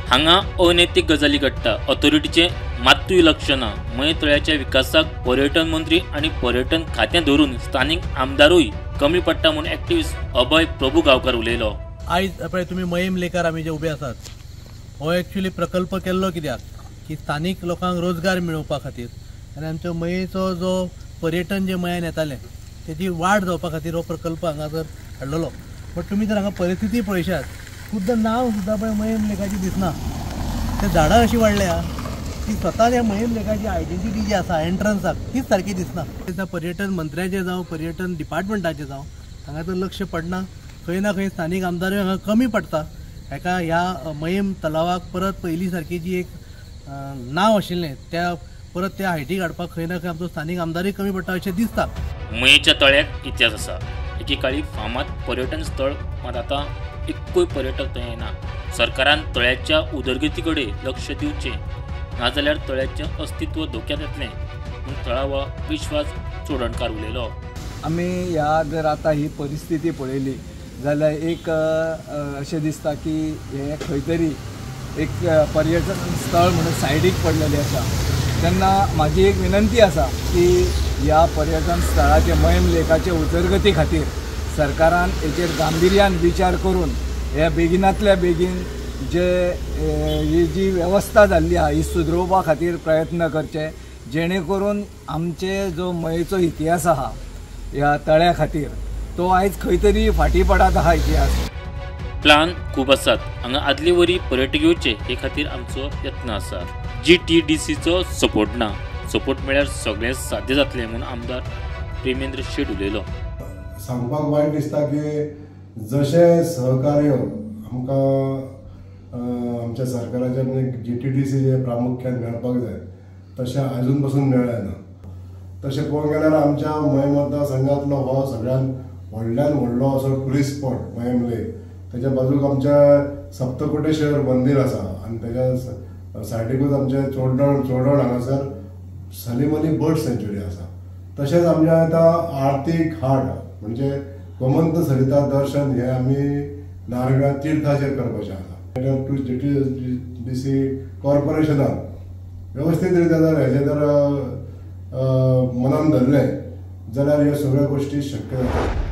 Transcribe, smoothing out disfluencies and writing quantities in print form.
हांगा अनैतिक गजाली घडटा, ऑथॉरिटीचें मात्तूय लक्ष ना। मयें तळ्याच्या विकासाक पर्यटन मंत्री आनी पर्यटन खातें धरून स्थानीक आमदारूय कमी पडटा म्हूण एक्टिविस्ट अभय प्रभू गांवकार उलयलो। आयज पळय तुमी मयेम लेकार आमी जे उबे आसात हो एक्चुअली प्रकल्प केल्लो कित्याक की स्थानीक लोकांक रोजगार मेळोवपा खातीर आनी आमच्या मयेचो जो पर्यटन जे मयान येतालें तेजी वाड जावपा खातीर हो प्रकल्प हांगासर हाडलेलो। बट तुमी जर हांगा परिस्थिती पळयशात खुद्द नांव सुद्दां पळय मयेम लेकाची दिसना। ते झाडां अशीं वाडल्या की स्वता त्या मयेम लेकाची आयडेंटिटी जी आसा एंट्रन्साक तीच सारकी दिसना। पर्यटन मंत्र्याचें जावं पर्यटन डिपार्टमेंटाचें जावं हांगा तर लक्ष पडना। खंय ना खंय स्थानीक आमदारूय हांगा कमी पडटा। हेका ह्या मयेम तलावाक परत पयलीं सारकी जी एक नांव आशिल्लें त्या परत त्या हायटीक हाडपाक खंय ना खंय आमचो स्थानीक आमदारूय कमी पडटा अशें दिसता। मयेच्या तळ्याक इतिहास आसा। एकेकाळी फामाद पर्यटन स्थळ मात आतां एक्कूय पर्यटक थंय येना। सरकारान तळ्याच्या उदरगती कडेन लक्ष दिवचें, नाजाल्यार तळ्याचें अस्तित्व धोक्यांत येतलें म्हूण थळावो विश्वास चोडणकार उलयलो। आमी ह्या जर आतां ही परिस्थिती पळयली जाल्यार एक अशें दिसता की हें खंय तरी एक पर्यटन स्थळ म्हणून सायडीक पडलेलें आसा। तेन्ना म्हाजी एक विनंती आसा की ह्या पर्यटन स्थळाचे मयेम लेकाचे उदरगती खातीर सरकारान हेचेर गांभिर्यान विचार करून ह्या बेगिनांतल्या बेगीन जे ही जी वेवस्था जाल्ली आसा ही सुदरोवपा खातीर प्रयत्न करचे, जेणे करून आमचे जो मयेचो इतिहास आसा ह्या तळ्या खातीर तो आयज खंय तरी फाटीं पडत आसा इतिहास। प्लान खूब आसात, हांगा आदले वरी पर्यटक येवचे हे खातीर आमचो यत्न आसा। GTDCचो सपोर्ट ना, सपोर्ट मेळ्यार सगळें साध्य जातलें म्हूण आमदार प्रेमेंद्र शेट उलयलो। सांगपाक वायट दिसता की जशें सहकार्य आमकां आमच्या सरकाराच्या म्हणजे GTDC प्रामुख्यान मेळपाक जाय तशें आजून पसून मेळ्ळें ना। तशें पळोवंक गेल्यार आमच्या मयेम मतदारसंघातलो हो सगळ्यान व्हडल्यान व्हडलो असो टुरिस्ट स्पॉट मयेम लेक। तेच्या बाजूक आमच्या सप्तकोटेश्वर मंदीर आसा आनी तेच्या सायडीकूच आमचें चोडण हांगासर सलीम अली बर्ड सँच्युरी आसा। तशेंच आमच्या आतां आरती घाट म्हणजे गोमंत सरिता दर्शन हे आमी नारव्या तीर्थाचेर करपाचें आसा। GTDC कॉर्पोरेशनान वेवस्थीत रित्या जर हेजें जर मनान धरलें जाल्यार ह्यो सगळ्यो गोश्टी शक्य जाता।